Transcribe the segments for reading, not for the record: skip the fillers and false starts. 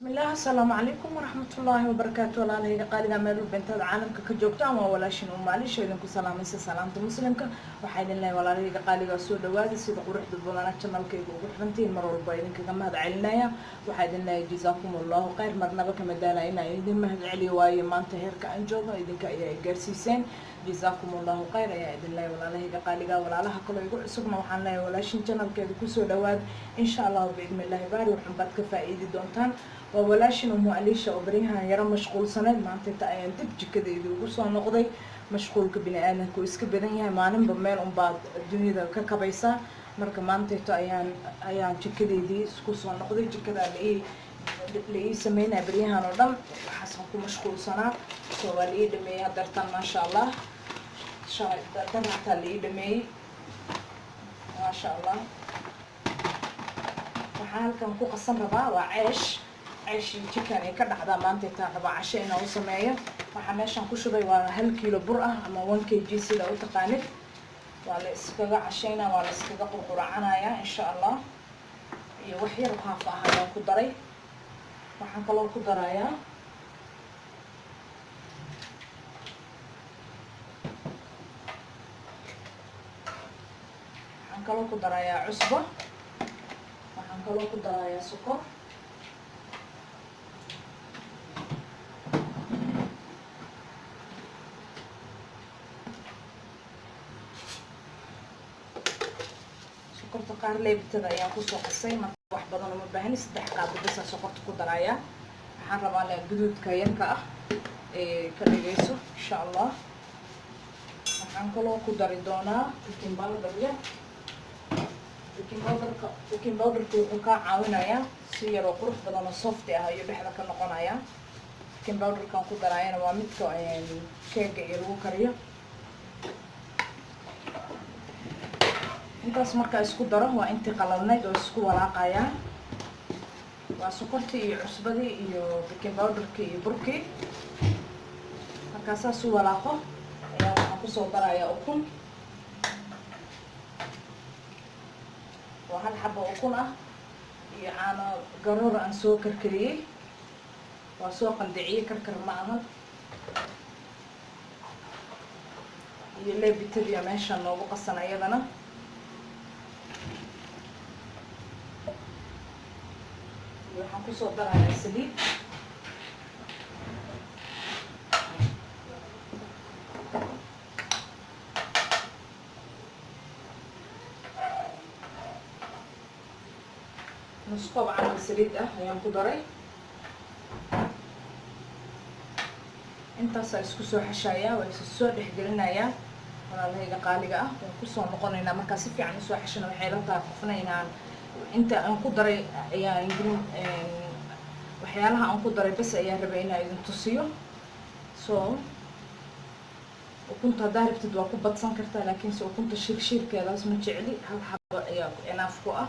Bismillaah, asalaamu calaykum waraxmatullaahi wabarakaatu. Walaalahayga qaaliga, meel walba intaad caalamka ka joogtaan, waa walaashin Umaalisha idinku salaamaysa salaamta Muslimka. Waxaa idin leeyahay, walaalahayga qaaliga, soo dhawaada. Sida quruxda badana channelkayga ugu xirantihiin mar walba idinkaga mahad celinaya. Waxaa idin leeyahay jazaakum Allahu khayr. Marnaba kama daala inaan idin mahad celiyo, waayo maanta heerka aan joogo idinka ayaa i gaarsiiseen. Jazaakum Allahu khayr ayaa idin leeyahay, walaalahayga qaaliga. Walaalaha kaloo igu cusubna waxaan leeyahay, walaashin channelkeeda kusoo dhawaad. Insha Allahu biidni Illaahi baari, waxun baad ka faa'iidi doontaan. Waa walaashin Umu Aliisha oo baryahan yaro mashquulsaneed. Maanta inta ayaan dib jikadayda ugu soo noqday. Mashquulka bini aadamka uu iska badan yahay, maalinba meel unbaad duniyada ka kabaysaa. Marka maantayto ayaan jikadeydii isku soo noqday. Jikadaa la ii sameynaya baryahan oo dhan, waxaasaan ku mashquulsanaa. So waa la ii dhameeyey hadeertaan, maasha Allah. Shalay dan hataa la ii dhameeyey, maasha Allah. Waxaan halkan ku qasan rabaa waa ceesh, ceesh iyo chicken ay ka dhacdaa. Maanta intaan rabaa casho inaan u sameeyo. Waxaa meeshaan ku shubay waa 1 kiilo bur ah ama 1 kg sida u taqaanid. Waa la iskaga cashaynaa, waa la iskaga qurquracanayaa, insha Allah. Iyo wax yar haaf ah ayaan ku daray. Waxaan kaloo ku darayaa cusbo. Waxaan kaloo ku darayaa sokor. Sokorta qaar leebitada ayaan kusoo qasay, marka wax badan uma baahni. 3 qaado basaa sokorta ku darayaa. Waxaan rabaa le guduudka yarka ah ee ka dhigayso, insha Allah. Waxaan kaloo ku dari doonaa baking powder yar. Baking powderka wuxuu kaa caawinayaa si yaroo qurux badan oo soft ah ayuu dhexda ka noqonayaa. Baking powderkan ku daraayana waa midka keega iyo lagu kariyo. Intaas markaa isku daro, waa intii qalalnayd oo isku walaaqayaa. Waa sokortii iyo cusbadii iyo baking powderkii iyo burkii. Markaa saas u walaaqo ayaa waxaan kusoo darayaa ukun. Waa hal xabo ukun ah iyo caano garoor aan soo karkariyey. Waa soo qandiciyey, karkar ma ahan. Iyo leebitadiya meesha noogu qasan ayadana. Iyo waxaan kusoo darayaa saliid. Nus koob camal saliid ah ayaan ku daray. Intaasaa isku soo xashayaa, waa isu soo dhexgelinayaa, walaalahayga qaaliga ah. Waan kusoo noqonaynaa markaa si fiican usoo xashana. Waxay la tahay qofna inaan inta aan ku daray ayaa ingrin waxyaalaha aan ku daray bas ayaan rabay inaan idin tusiyo. So ukunta haddaa rabtid waa ku badsan kartaa, laakiinse ukunta shiirshiirkeedaas ma jecli. Hal xabo ayaa enough ku ah,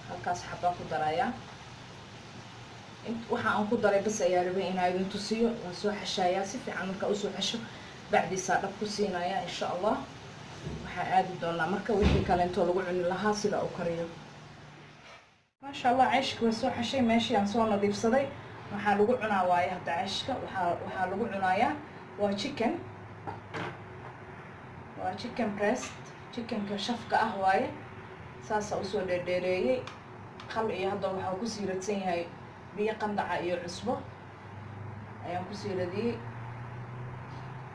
halkaas xabaan ku darayaa. Waxa aan ku daray bas ayaa rabay inaa idin tusiyo. Waan soo xashayaa si fiican. Markaa usoo xasho bacdiisaa dhab ku siinaya, insha Allah. Waxaa aadi doonaa marka wixii kaleentoo lagu cuni lahaa sida u kariyo, maasha Allah. Ceeshka waa soo xashay, meeshii aan soo nadiifsaday. Waxaa lagu cunaa waaye hadda ceeshka waxaa lagu cunayaa waa chicken, waa chicken breast, chickenka shafka ah waaye. Saasaa usoo dheerdheereeyey. Khal iyo hadda waxaa kusii radsan yahay biyo qandaca iyo cusbo ayaan kusii radiyey.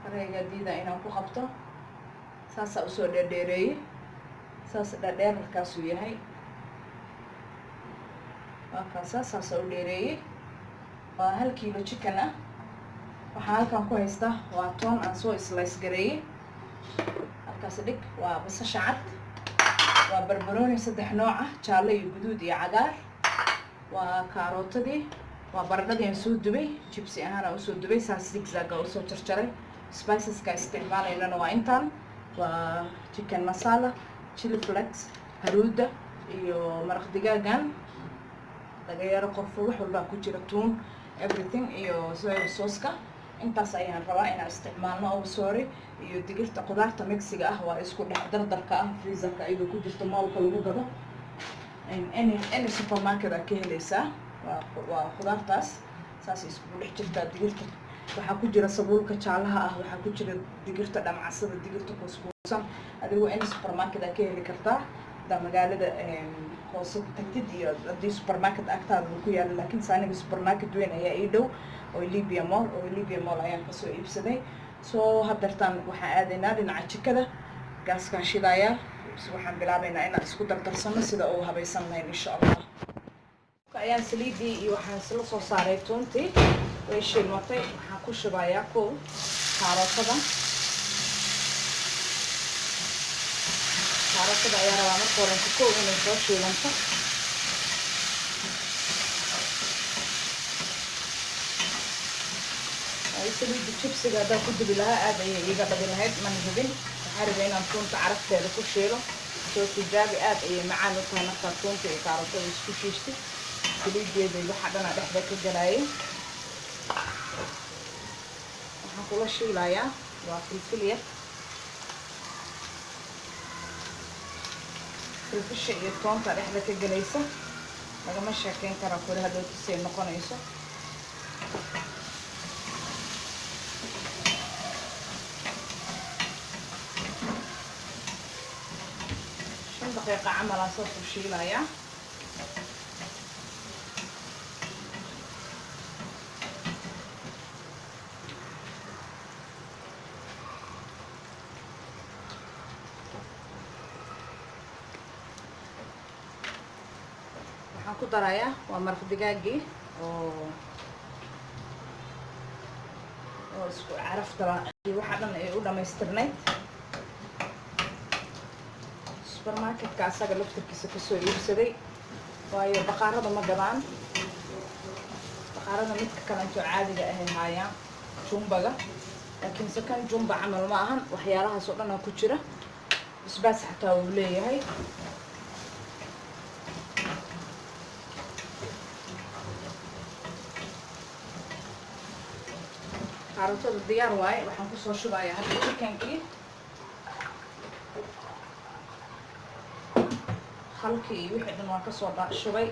Fareyga diida inaan ku qabto. Saasaa usoo dheerdheereeyey, saas dhadheerarkaasuu yahay. Waa kaasa, saasaa u dheereeyey. Waa 1 kiilo chicken ah. Waxaa halkan ku haystaa waa toon aan soo slice gareeyey, halkaas dhig. Waa basasha cad, waa barbarooni saddex nooc ah, jaallo iyo guduud iyo cagaar. Waa kaarootadii, waa baradhadii aan soo dubay, jibsi ahaan aan usoo dubay, saas zigzag a usoo jarjaray. Spiceska isticmaalaynana waa intaan: waa chicken masala, chili flakes, haruuda iyo maraq digaagan laga yaro, qorfo, wax walbaa ku jira, tuun, everything, iyo soya sauceka. Intaas ayaan rabaa inaan isticmaalno. Oh sorry, iyo digirta qudaarta mixiga ah, waa isku dhex dardarka ah, freezerka iyadoo ku jirto mallka lagu gado, any supermarket aa ka helaysaa. Waa khudaartaas saas iskugu dhex jirtaa. Digirta waxaa ku jira sabuulka jaalaha ah, waxaa ku jira digirta dhamcasada, digirta kuuskuusan. Adigu in supermarket aa ka heli kartaa hadaa magaalada hoose tagtid iyo haddii supermarket agtaada uu ku yaalo, laakiin se aniga supermarket weyn ayaa ii dhow oo Libya Mall, oo Libya Mall ayaan kasoo iibsaday. So haddeertaan waxaan aadaynaa dhinaca jikada, gaaskaan shidayaa. Waxaan bilaabaynaa inaan isku dardarsano sida uu habaysan lahayn, insha Allah. Ayaan saliidii iyo waxaan isla soo saaray tuuntii, way shiilmatay. Waxaan ku shubayaa kow kaarootada. Kaarootada ayaa rabaa marka horenka kow inay soo shiilanto. Saliidda jibsiga haddaan ku dubi lahaa aada ayay iiga dhabi lahayd, mana hubin. Waxaa rabay inaan tuunta carafteeda ku shiilo. Soo tijaabi, aada ayay macaan u tahay markaa tuunta iyo kaarootada isku shiishtay. Saliideeda waxa dhanaa dhexda ka galaayay. Waxaan kula shiilayaa waa filfil yar. Filfisha iyo toonta dhexda ka gelaysa lagama sheekeyn karaa kuli hadhowtisay noqonayso. 5 daqiiqa camalaa saas u shiilayaa. Waxaan ku darayaa waa maraq digaagii oo isku carafta iyo waxa dhan ay u dhamaystirnayd. Supermarketka asaga laftarkiisa kasoo iibsaday, waayo baqaarada ma gadaan. Baqaarada midka kale intoo caadiga ahay haayaan jumbaga, laakiin se kan jumba camal ma ahan. Waxyaalahaas oo dhan aa ku jira, basbaas xataa wuu leeyahay. Kaarootada diyaar waaye. Waxaan kusoo shubayaa hadda chickenkii, halkii iyo wixii dhan waan kasoo shubay.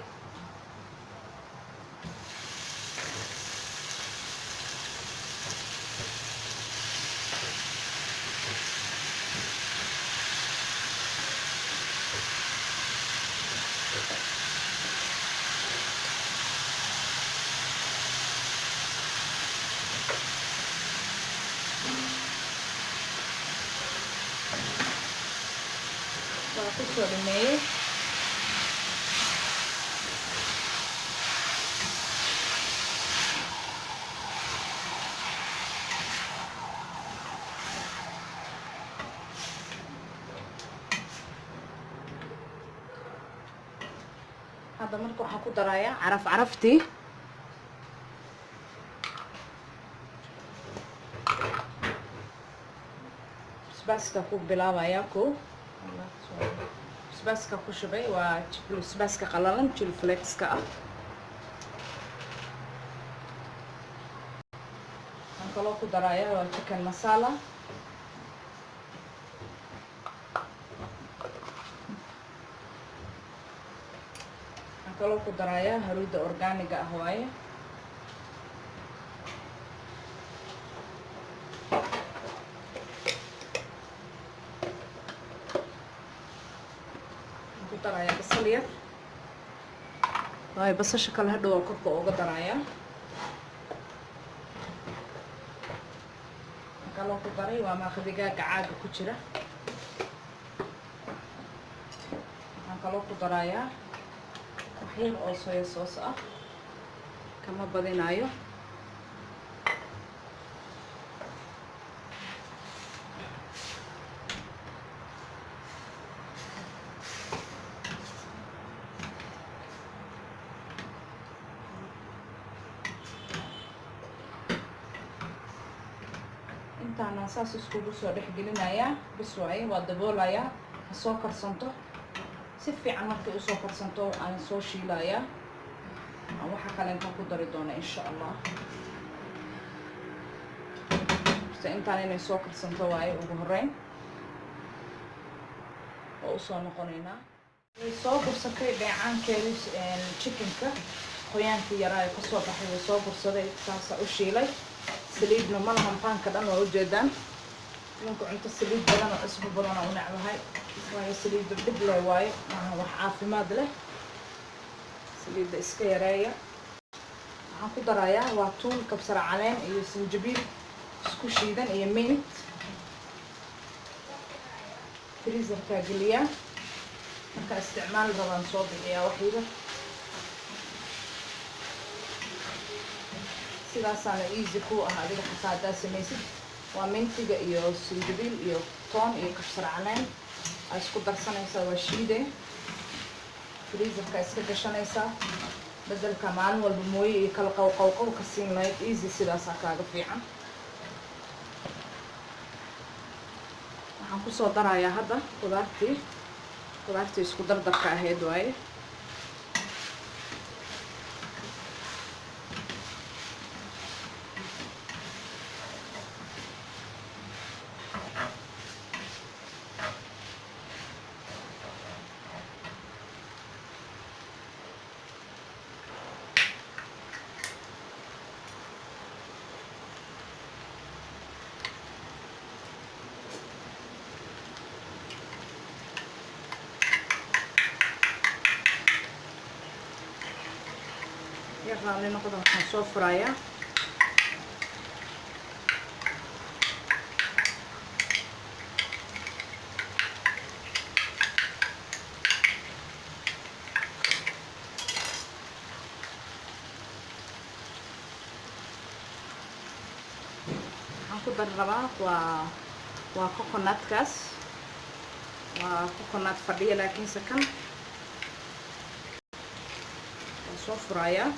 Waa kusoo dhameeyey. Hadda marka waxaan ku darayaa caraf caraftii. Basbaaska ku bilaabayaa ko. Basbaaska ku shubay waa basbaaska qalalan, chili flakeska ah. Waxaan kaloo ku darayaa waa chicken masala. Waxaan kaloo ku darayaa haruuda organiga ah waaye. Waxaan ku darayaa basal yar, waayo basasha kale hadhow waa korka uga darayaa. Waxaan kaloo ku daray waa maraq digaaga caaga ku jira. Waxaan kaloo ku darayaa wax yar oo soya sauce ah, kama badinayo. Intaana saas iskugu soo dhex gelinayaa bis waaye, waa daboolayaa, ha soo karsanto si fiican. Markay usoo karsanto aan soo shiilayaa, aan waxa kale intaan ku dari doona, insha Allah. Horta intaan inay soo karsanto waaye ugu horeyn. Waa usoo noqonaynaa. Way soo bursatay dheecaankeedii chickenka. Qoyaankii yaraa ee kasoo baxay wuu soo gursaday, saasa u shiilay. Saliidna ma lahan paanka dhan, waa ujeedaan. Idinku cunto saliid badan oo cusbo badan oo u necbahay, waayo saliidda dhib leh waaye, maaha wax caafimaad leh. Saliidda iska yareeya. Waxaan ku darayaa waa tuun, kabsar caleen iyo sanjabiil isku shiidan iyo mint. Freezerkaa geliyaa, markaa isticmaal rabaan soo bixiyaa wax yar. Sidaasaana easy ku ah adiga xataa haddaa samaysid. Waa mintiga iyo sanjabiil iyo toon iyo kabsar caleen aa isku darsanaysaa, waa shiide, freezerka iska gashanaysaa. Bedelka maalin walba mooye iyo kala qowqowqow ka siin lahayd, easy sidaasaa kaaga fiican. Waxaan kusoo darayaa hadda qudaartii isku dardarka ahayd waaye. Yar raalli noqda, waxaan soo furayaa waxaan ku dari rabaa waa coconutkaas, waa coconut fadhiya, laakiinse kan waa soo furayaa.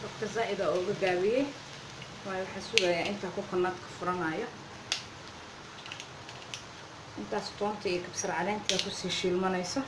Dabka zaa-ida ooga gaabiyey, waayo waxaa sugayaa intaa coconutka furanayo. Intaas toonta iyo kabsar caleenta kusii shiilmanaysa.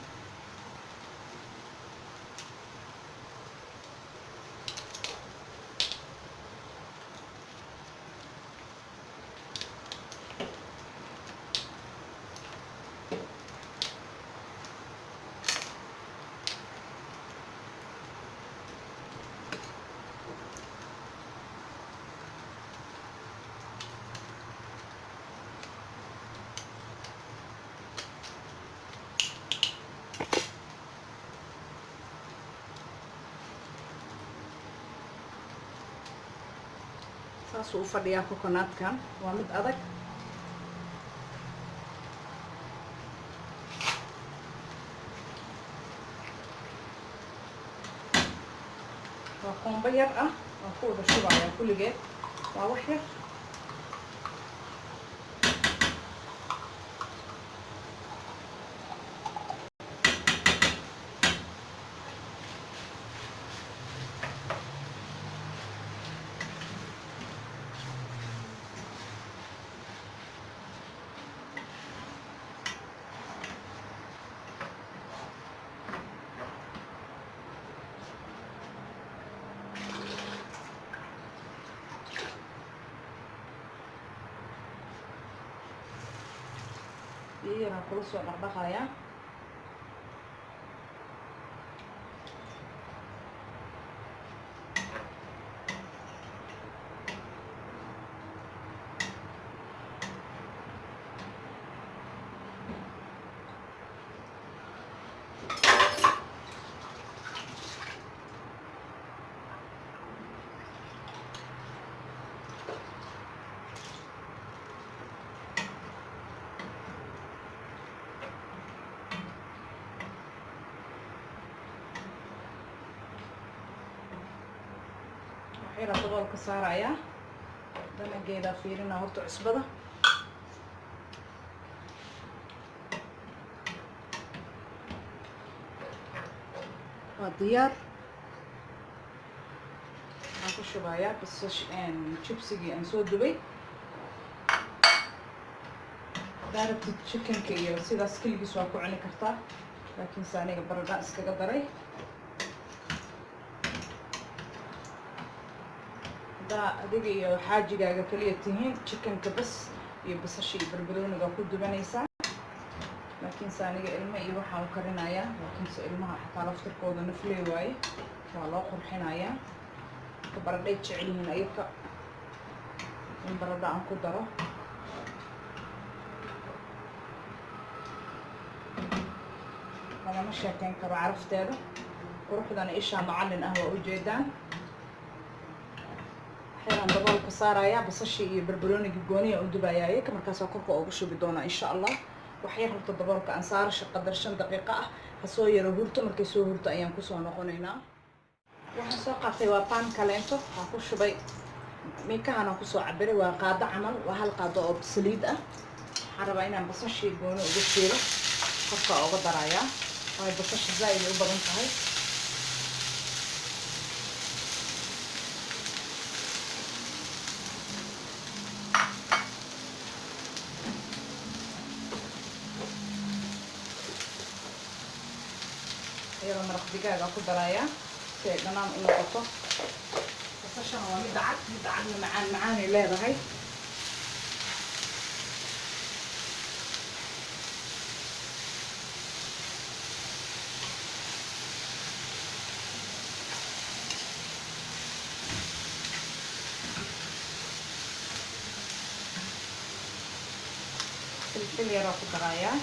Saasuu u fadhiyaa coconutkan, waa mid adag. Waa koombo yar ah, waan ku wada shubayaa kulligeed, waa wax yar. Biyo yaraan kula soo dhaqdhaqayaa. Waxyara daboolka saarayaa, danageedaa fiirina horta cusbada. Waa diyaar. Ku shubayaa basash jibsigii aan soo dubay. Haddaa rabtid, chickenka iyo sidaas keligiis waa ku cuni kartaa, laakiinse aniga baradha iskaga daray. Haddaa adiga iyo xaajigaaga kaliya tihiin, chickenka bas iyo basasha iyo barbarooniga ku dubanaysaa, laakiinse aniga ilmo iyo waxaan u karinayaa. Laakiinse ilmaha xataa laftirkooda nafley waaye, waa loo qurxinayaa. Marka baradhay jecel yihiin ayaka in baradho aan ku daro. Lagama sheekeyn karo carafteeda, quruxdana ishaa macallin ah, waa ujeedaan. Waxyaraan daboolka saarayaa. Basashii iyo barbaroonigii gooniya u dubayaa ayaka, markaasaa korka uga shubi doonaa, insha Allah. Waxyar horta daboolka aan saarasha, qadar 5 daqiiqo ah ha soo yaro hurto. Markay soo hurto ayaan kusoo noqonaynaa. Waxaan soo qaatay waa pan kaleento. Waxaan ku shubay miikahanaan kusoo cabiray, waa qaado camal, waa hal qaado oo saliid ah. Waxaan rabaa inaan basashii gooni uga shiilo, korka uga darayaa, waayo basasha zaa-id ay u badan tahay. Iyadoo maraq digaaga ku darayaa si ay dhanaan u noqoto. Basashana waa midda cad, midda cadna macaan macaanay leedahay. Filfil yaraa ku darayaa.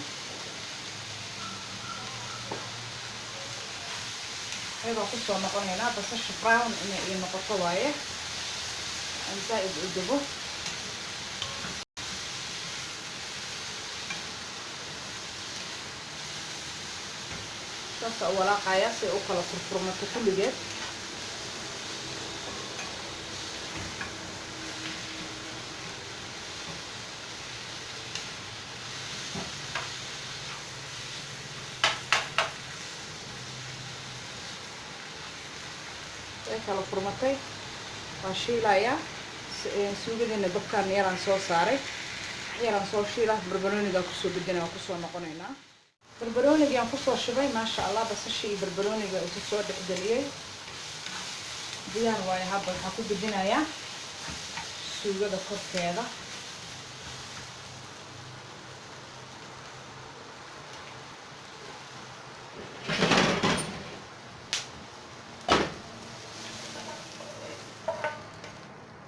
Ayadoo kusoo noqonaynaa basasha brown inay ii noqoto waaye, aan zaa-id u dubo. Saasa u walaaqayaa si ay u kala furfurmato kulligeed. Way kala furmatay, waa shiilayaa. Suugadiina dabkaan yaraan soo saaray, yaraan soo shiila. Barbaroonigaa kusoo bedena, waa kusoo noqonaynaa. Barbaroonigaan kusoo shubay, maasha Allah. Basashii iyo barbarooniga isu soo dhexgeliyey, diyaar waayo. Hadda waxaa ku gedinayaa suugada korkeeda.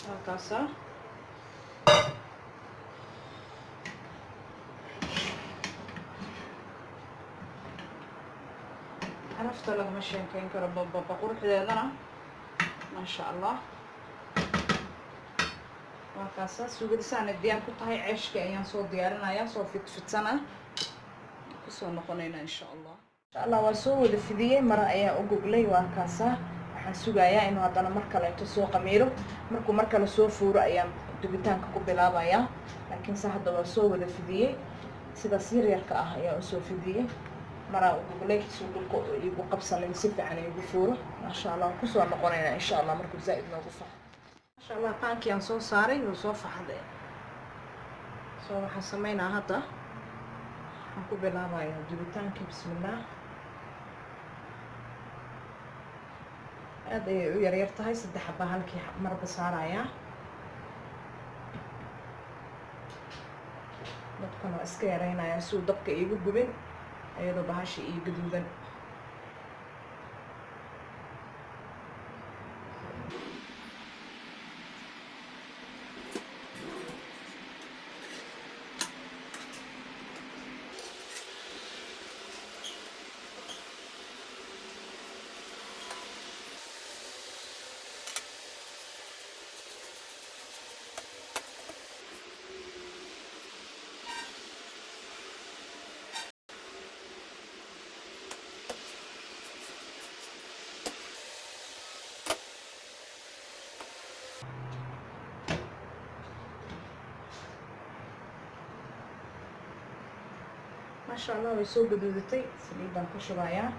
Halkaasa carafta lagama sheekeyn karo, bababa quruxdeedana, maasha Allah. Waa kaasa suugadisaana diyaar ku tahay. Ceeshkii ayaan soo diyaarinayaa, soo fidfidsana, kusoo noqonaynaa, insha Allah. Insha Allah waa soo wada fidiyey, mara ayaa u goglay. Waa kaasa. Waxaan sugayaa inuu haddana mar kaleeto soo qamiiro. Markuu mar kale soo fuuro ayaan dubitaanka ku bilaabayaa, laakiinse hadda waa soo wada fidiyey. Sidaas yaryarka ah ayaa usoo fidiyey, maraa u goglay si dhulka iigu qabsanin, si fiican iigu fuuro, maasha Allah. Waan kusoo noqonaynaa, insha Allah, markuu zaa-id noogu faxo, maasha Allah. Paankii aan soo saaray wuu soo faxday. Soo waxaan sameynaa hadda, waxaan ku bilaabayaa dubitaankii. Bismillaah. Aad ayay u yaryar tahay, saddex xabaa halkii marba saarayaa. Dabkan waa iska yareynayaa si uu dabka iigu gubin iyadoo bahasha ii gaduudan. Maasha Allah, way soo gaduudatay. Saliid baan ku shubayaa.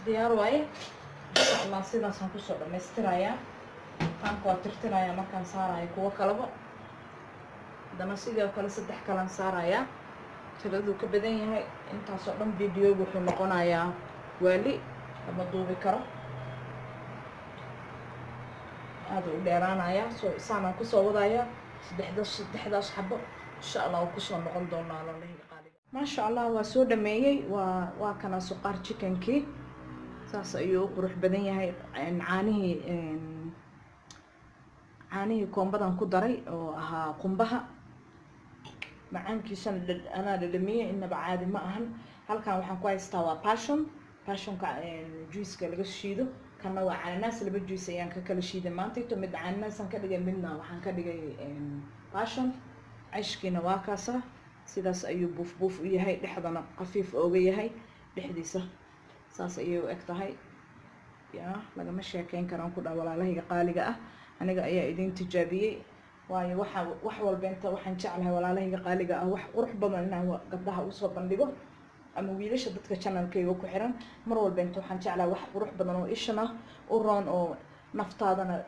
Diyaar waaye, insha Allah. Sidaasaan kusoo dhammaystirayaa. Paanka waa tirtirayaa markaan saarayo kuwo kaleba. Haddana sidoo kale saddex kalaan saarayaa, tiraduu ka badan yahay. Intaasoo dhan videogu wuxuu noqonayaa waali, lama duubi karo, aada u dheeraanayaa. Soo saanaan kusoo wadayaa saddexdaas, saddexdaas xabo, insha Allah. Waa kusoo noqon doonaa, lalahiga qaaliga. Maasha Allah, waa soo dhameeyey. Waa kana suqaar chickenkii, saas ayuu u qurux badan yahay. Caanihii koombadan ku daray oo ahaa qumbaha, macaankiisana anaa dhadhamiyey, inaba caadi ma ahan. Halkan waxaan ku haystaa waa passion, passionka juiceka laga shiido. Kanna waa cananaas. Laba juice ayaan ka kala shiiday maantayto: mid cananaasaan ka dhigay, midna waxaan ka dhigay passion. Ceyshkiina waa kaasa, sidaas ayuu buuf buuf u yahay, dhexdana khafiif ooga yahay. Dhexdiisa saas ayay u eg tahay. Ya, lagama sheekeyn karaan ku dhaha, walaalahayga qaaliga ah. Aniga ayaa idin tijaabiyey, waayo waxa wax walba inta waxaan jeclahay, walaalahayga qaaliga ah, wax qurux badan inaan gabdhaha usoo bandhigo ama wiilasha, dadka channelkayga ku xiran. Mar walba inta waxaan jeclahay wax qurux badan oo ishana u roon oo naftaadana,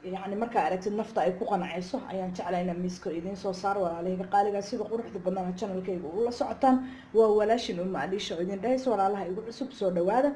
yacni, markaa aragtid nafta ay ku qancayso ayaan jeclahay inaan miiska idiin soo saaro. Walaalahayga qaaliga, sida quruxda badana channelkayga ula socotaan, waa walaashin Uma Aliisha oo idin dhahayso: walaalaha igu cusub, soo dhawaada.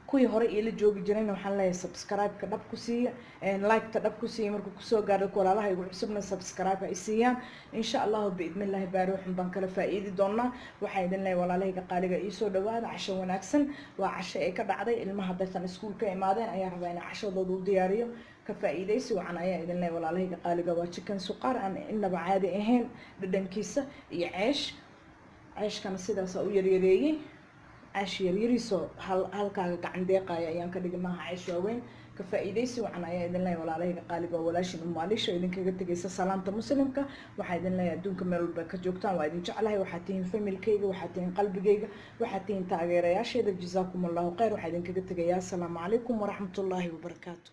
Kuwii hore iila joogi jirayna waxaan leeyahay subscribe-ka dhab ku siiya, like-ta dhab ku siiya. Markuu kusoo gaaro walaalaha igu cusubna subscribe ay siiyaan, insha Allahu biidnillahi baari waxun baan kala faa'iidi doonaa. Waxaa idin leeyahay, walaalahayga qaaliga, iisoo dhawaada. Casho wanaagsan. Waa casho ay ka dhacday ilmaha dadkan iskuul ka imaadeen ayaa rabaa inaan cashadooda u diyaariyo. Ka faa'iidaysi wacan ayaa idin leeyahay, walaalahayga qaaliga. Waa chicken suqaar aan inaba caadi ahayn dhadhankiisa iyo ceesh. Ceeshkana sidaasa u yaryareeyey, ceesh yaryariisoo hal halkaaga gacan deeqaya ayaan ka dhigay, maaha ceesh waaweyn. Ka faa'iidaysi wacan ayaa idin leeyahay, walaalahayga qaaliga. Waa walaashin Umaalisha idinkaga tegaysa salaamta muslimka. Waxaa idin leeyahay, adduunka meel walba ka joogtaan, waa idin jeclahay. Waxaa tihiin familkayga, waxaa tihiin qalbigayga, waxaa tihiin taageerayaasheeda. Jazaakum Allahu khayr. Waxaa idinkaga tegayaa asalaamu calaykum waraxmatullaahi wabarakaatu.